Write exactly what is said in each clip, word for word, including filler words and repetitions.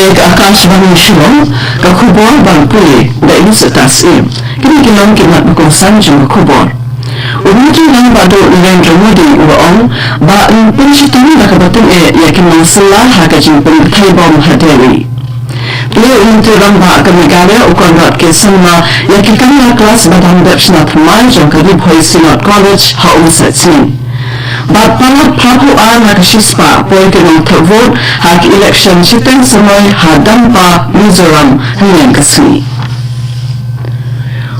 Ka Akashvani Shillong, ka khubor ban pule da Elizabeth Syiem. Kine ki long ki mat ba kongsan jong ka khubor. U Myntri Rangbah Duh Narendra Modi u la ong ba yn pynshitom da kaba tyngeh ïa ki nongsylla ha ka jingpynbthei bom ha Delhi. Plie u Myntri Rangbah ka Meghalaya u Conrad K Sangma ïa ki kamra klas ba dang dep shna thymmai jong ka Ri Bhoi Synod College ha Umsait Syiem. Bad palat phra phew ar na ka shispah poi ki nongthep vote ha ki election shiteng samoi ha Dampa, Mizoram, hynnin ka sngi.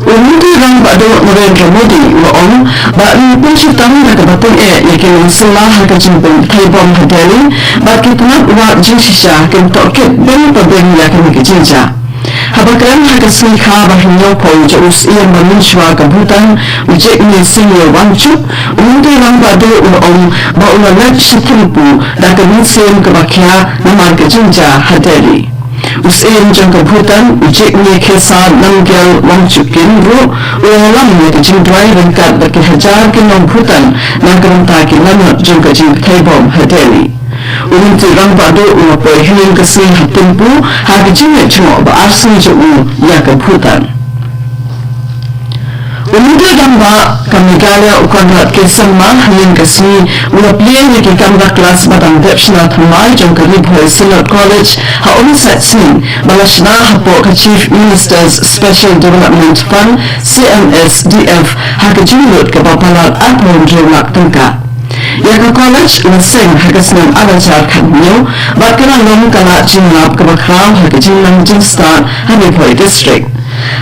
U Myntri Rangbah Duh Narendra Modi u la ong ba yn pynshitom da kaba tyngeh ïa ki nongsylla ha ka jingpynbthei bom ha Delhi, bad ki tnat wad jingshisha kin tohkit beiñ pa beiñ ïa kane ka jingjia. Haba kren ha ka sngi kha ba hynñiewphew jong u Syiem ba mynshuwa ka Bhutan, u Jigme Singye Wangchuck, u Myntri Rangbah Duh u la ong ba u la leit sha Thimphu da ka mynsiem kaba khia namar ka jingjia ha Delhi. U Syiem jong ka Bhutan, u Jigme Khesar Namgyal Wangchuckin ruh u la ïalam ïa ka jingduwai ryngkat bad ki hajar ki nong Bhutan na ka bynta ki lanot jong ka jingbthei bom ha Delhi. U Myntri Rangbah Duh u la poi hynnin ka sngi ha Thimphu ha ka jingleit jngoh ba arsngi jong u ïa ka Bhutan. U Myntri Rangbah ka Meghalaya u Conrad K Sangma hynnin ka sngi u la plie ïa ki kamra klas ba dang dep shna thymmai jong ka Ri Bhoi Synod College ha Umsait Syiem ba la shna hapoh ka Chief Minister's Special Development Fund, C M S D F, ha ka jinglut kaba palat arphew hynriew lak tyngka. Ïa ka college la seng ha ka snem ar hajar khathynñiew bad ka la long ka lad jingïalap kaba khraw ha ka jingnang jingstad ha Ri Bhoi District.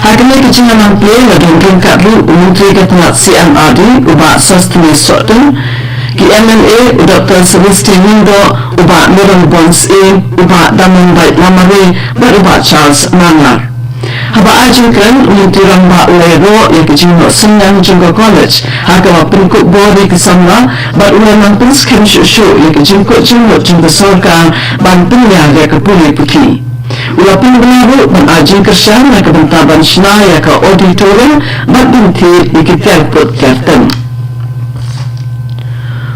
Ha kane ka jingïalang plie la don ryngkat ruh u Myntri ka tnat C M R D u Bah Sosthenes Sohtun, ki M L A u Doktor Celestine Lyngdoh, u Bah Nirambam Syiem, u Bah Damenbait Lamare bad u Bah Charles Marngar. Haba ai jingkren, u Myntri Rangbah u la ïaroh ïa ka jingnoh synñiang jong ka college ha kaba pynkup bor ïa ki samla bad u la nang pynskhem shuh shuh ïa ka jingkut jingmut jong ka sorkar ban pynïar ïa ka pule puthi. U la pynbna ruh ban ai jingkyrshan na ka bynta ban shna ïa ka auditorium bad ban thied ïa ki tiar put tiar tem.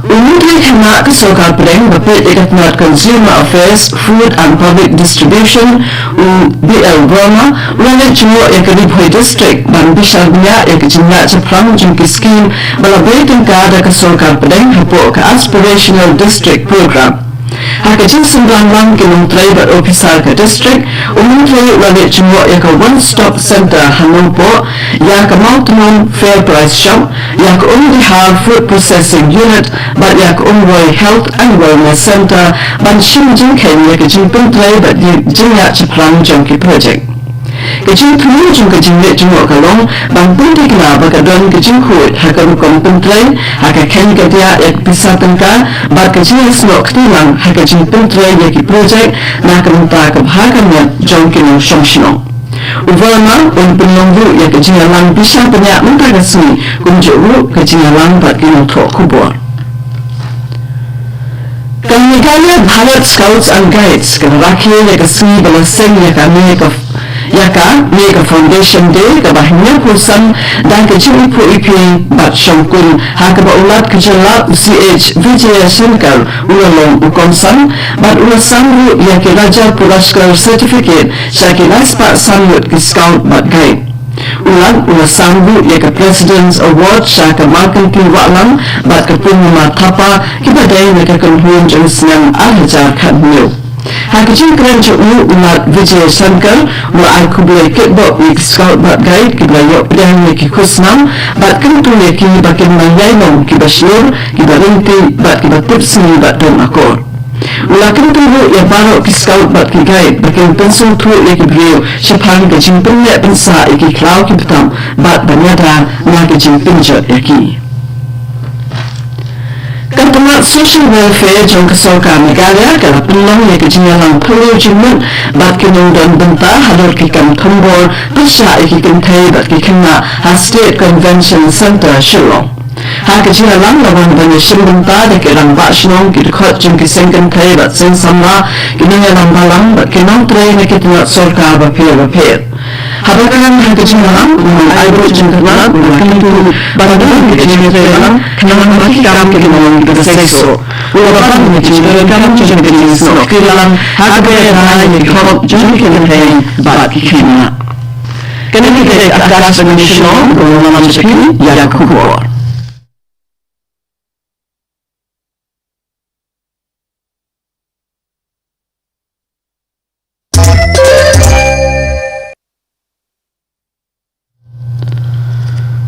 U Myntri Khynnah ka Sorkar Pdeng ba peit ïa ka tnat Consumer Affairs, Food and Public Distribution, u B L Verma u la leit jngoh ïa ka Ri Bhoi District ban bishar bniah ïa ka jingïaid shaphrang jong ki skhim ba la bei tyngka da ka Sorkar Pdeng hapoh ka Aspirational District Programme. Ha ka jingsynrang lang ki nongtrei bad ophisar ka district, u Myntri u la leit jngoh ïa ka One Stop Centre ha Nongpoh, ïa ka Mawtnum Fair Price Shop, ïa ka Umdihar Food Processing Unit bad ïa ka Umroi Health and Wellness Centre ban shim jingkheiñ ïa ka jingpyntrei bad jingïaid shaphrang jong ki projek. Ka jingthmu jong ka jingleit jngoh ka long ban pynthikna ba ka don ka jingkhuid ha ka rukom pyntrei, ha ka kheiñ ka diah ïa ka pisa tyngka bad ka jingïasnoh kti lang ha ka jingpyntrei ïa ki projek na ka bynta ka bha ka miat jong ki nongshong shnong. U Verma un pynlong ruh ïa ka jingïalang bishar bniah mynta ka sngi, kumjuh ruh ka jingïalang bad ki nongthoh khubor. Ka Meghalaya Bharat Scouts and Guides ka la rakhe ïa ka sngi ba la seng ïa ka Mega ïa ka Mega Foundation Day kaba hynñiewphew san da ka jingiphuh iphieng bad shongkun ha kaba u Lat ka jylla u C H Vijayashankar u la long u kongsan bad u la sam ruh ïa ki Raja Puraskar Certificate sha ki laispah san ngut ki Scout bad Guide. U Lat u la sam ruh ïa ka President's Award sha ka Markanti Wahlang bad ka Purnima Thapa kiba dei na ka kynhun jong u snem ar hajar khathynñiew. Ha ka jingkren jong u, u Lat Vijayashankar u la ai khublei kitbok ïa ki Scout bad Guide kiba la ïoh pdiang ïa ki khusnam bad kyntu ïa ki ba kin nang ïai long kiba shlur, kiba ryntih bad kiba tipsngi bad don akor. U la kyntu ruh ïa baroh ki Scout bad ki Guide ba kin pynsngewthuh ïa ki briew shaphang ka jingpynneh pynsah ïa ki khlaw ki btham bad ban ïada na ka jingpynjot ïa ki. Ka tnat Social Welfare jong ka Sorkar Meghalaya ka la pynlong ïa ka jingïalang phylliew jingmut bad ki nongdon bynta halor ki kam thombor pyrshah ïa ki kynthei bad ki khynnah ha State Convention Centre, Shillong. Ha ka jingïalang la wan ban ïashim bynta da ki rangbah shnong, ki dkhot jong ki seng kynthei bad seng samla, ki nongïalam balang bad ki nongtrei na ki tnat sorkar bapher bapher. Haba kren ha ka jingïalang, u Nongai Aibu Jingkyrlap u la kyntu ban don ka jingïatreilang khnang ba ki kam ki long kiba seisoh. U la ban ïa ka jingdonkam jong ka jingsnoh kti lang ha kaba ïada ïa ki hok jong ki kynthei bad ki khynnah. Kane ka dei ka Akashvani Shillong, ka long lang sha phi ïa ka khubor.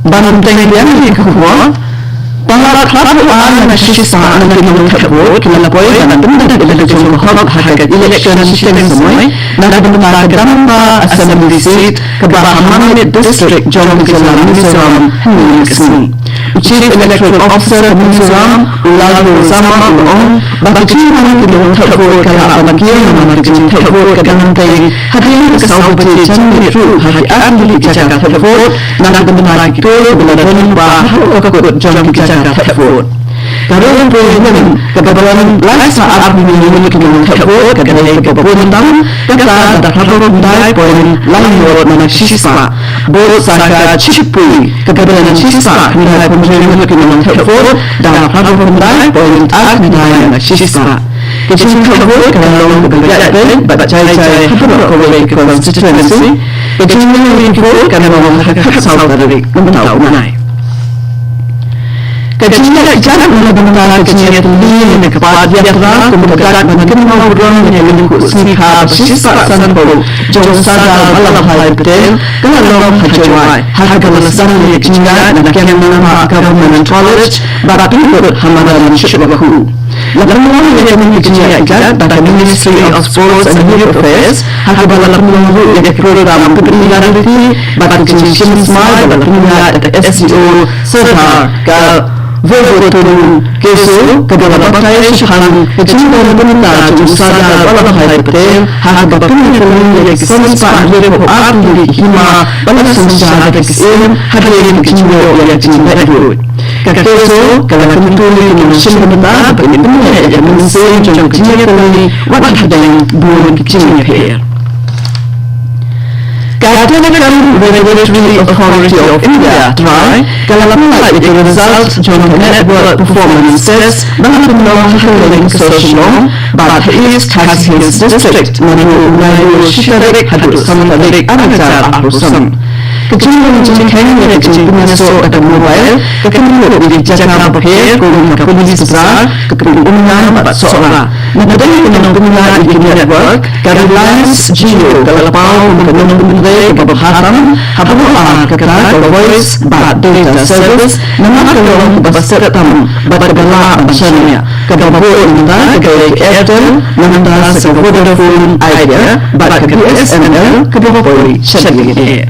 Ban teng biang ïa ka khubor, pala khlad ruh na ka shispah na ki nongthep vote ki la poi ban pyndep ïa la ka jong ka hok ha ka election shiteng samoi na ka bynta ka Dampa Assembly Seat kaba ha Mamit District jong ka jylla Mizoram hynne ka sngi. U Chief Electoral Officer ka Mizoram, u Lalruwalzama u la ong ba ka jingwan ki nongthep vote ka lah ban kiew namar ka jingthep vote ka dang tei hadien ka saw baje jan miet ruh ha ki ar tylli ki jaka thep vote na ka bynta kito kiba la don lypa ha ka kut jong ki jaka thep vote. Ka ri Ri Bhoi Hynñiewtrep kaba don lai spah arphew hynñiew ngut ki nongthep vote ka dei kaba bun tam, kata da phra phew khyndai point lai ngut na ka shispah. Bad sa ka Chirpui kaba don shispah khyndai phew hynriew ngut ki nongthep vote, da phra phew khyndai point ar khyndai na ka shispah. Ka jingthep vote ka la long kaba ïaid beit bad jai jai ha baroh kawei ka constituency. Ka jingïaid vote ka la long ha ka khatsaw tarik mynta u bnai. Ka jingïaid jan na ka bynta ka jingïatylli ne ka Pad Yatra kum ka dak ban kynmaw burom ïa ka lyngkhuh sngi kha ba shispah sanphew jong u Sardar Vallabhbhai Patel ka la long ha Jowai, ha kaba la sdang ïa ka jingïaid na Kiang Nangbah Government College bad pynkut ha madan Shutwakhu. La pynlong ïa kane ka jingïaid da ka Ministry of Sports and Youth Affairs ha kaba la pynlong ruh ïa ka program pyni lad riti bad ka jingshim smai ba la pynïaid da ka S D O Sardar ka Vivotun Keso, kaba la batai shaphang ka jingdon bynta jong u Sardar Vallabhbhai Patel ha kaba pynïaid ïa ki san spah hynriew phew ar tylli ki hima ba la synshar da ka syiem hadien ka jingïoh ïa ka jinglaitluid. Ka Keso ka la kyntu ïa ki nongshim bynta ba kin pynïaid ïa ka mynsiem jong ka jingïatylli wat hapdeng bun ki jingïapher. Ka Telecom Regulatory Authority of India, TRAI, ka la pynlait ïa ka result jong ka Network Performance Test ba la pynlong ha Kylleng Sor Shillong bad ha East Khasi Hills District naduh u Naiwieng shi tarik haduh san tarik ar hajar arphew san. Ka jinglong jingkheiñ ïa ka jingpynïasoh kata mobile ka kynnoh ïa ki jaka bapher kum ka Police Bazar, ka Pung Umnam bad Sohra. Na ka bynta ka nongpynïaid ïa ki network, ka Reliance Jio ka la paw kum ka nongpyntrei kaba bha tam ha baroh ar kata ka voice bad data service, namar ka long kaba stet tam bad kaba lah ban shaniah. Kaba bud mynta ka dei ka Airtel, mynta sa ka Vodafone Idea bad ka B S N L kaba poi shadien eh.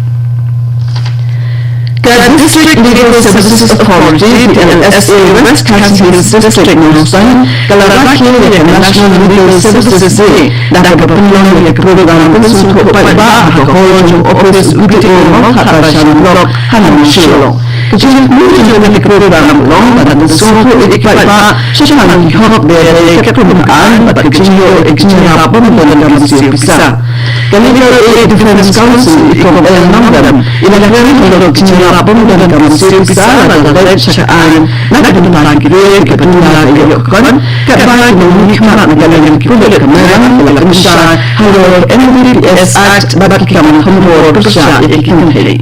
Ka District Legal Services Authority, D L S A, West Khasi Hills District, Nongstoiñ, ka la rakhe ïa ka National Legal Services Day da kaba pynlong ïa ka program pynsngewthuh paidbah ha ka hall jong u ophis u B D O Mawkhatraishan Block ha Nongshillong. Ka jingthmu jong kane ka program ka long ban pynsngewthuh ïa ki paidbah shaphang ki hok ba ïadei katkum ka aiñ bad ka jingïoh ïa ka jingïarap bym don kam siew pisa. Ka Legal Aid Defence Council, i Kong L Nongdem, i la kren halor ka jingïarap bym don kam siew pisa lada leit sha ka aiñ na ka bynta ki briew kiba duna ka ïoh ka kot, katba ki nongmihkhmat na ka liang ki pulit ka Mairang ki la pynshai halor N D P S Act bad ki kam khynraw pyrshah ïa ki kynthei.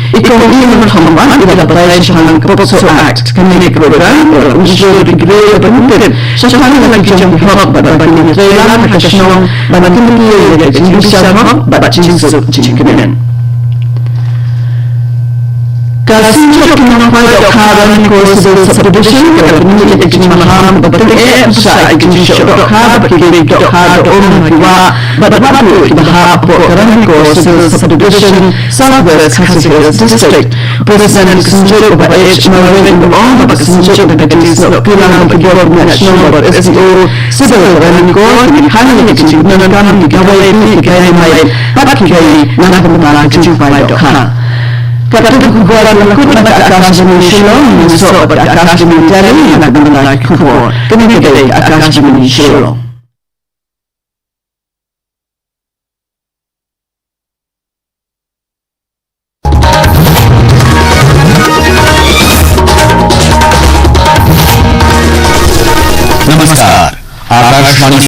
I Kong Imran Khambat i la batai shaphang ka POCSO Act. Kane ka program ka la pynshai ïa ki briew ban tip shaphang la ki jong ki hok bad ban ïatreilang ha ka shnong ban kyntiew ïa ka jingbishar hok bad jingsuk jingkmen. Ka Synjuk ki Nongkhwai Dohkha Ranikor Civil Subdivision ka la pynmih ïa ka jingmaham ba tyngeh pyrshah ïa ka jingshoh dohkha bad ki riej dohkha doh um ha ki wah bad wat ruh kiba hap hapoh ka Ranikor Civil Subdivision, South West Khasi Hills District. President ka Synjuk u Bah H Marwein u la ong ba ka Synjuk bad ka jingsnoh kti lang bad ki bor bniah shnong bad S D O Civil Ranikor kin khang ïa ka jingdonkam ki dawai pynïaid ki dynamite bad ki gaei na ka bynta ka jingkhwai dohkha. Katto ka khubor ka la kut na ka Akashvani Shillong, ngin ïasoh bad ka Akashvani Delhi na ka bynta ki khubor. Kane ka dei ka Akashvani Shillong. Samachar, Akashvani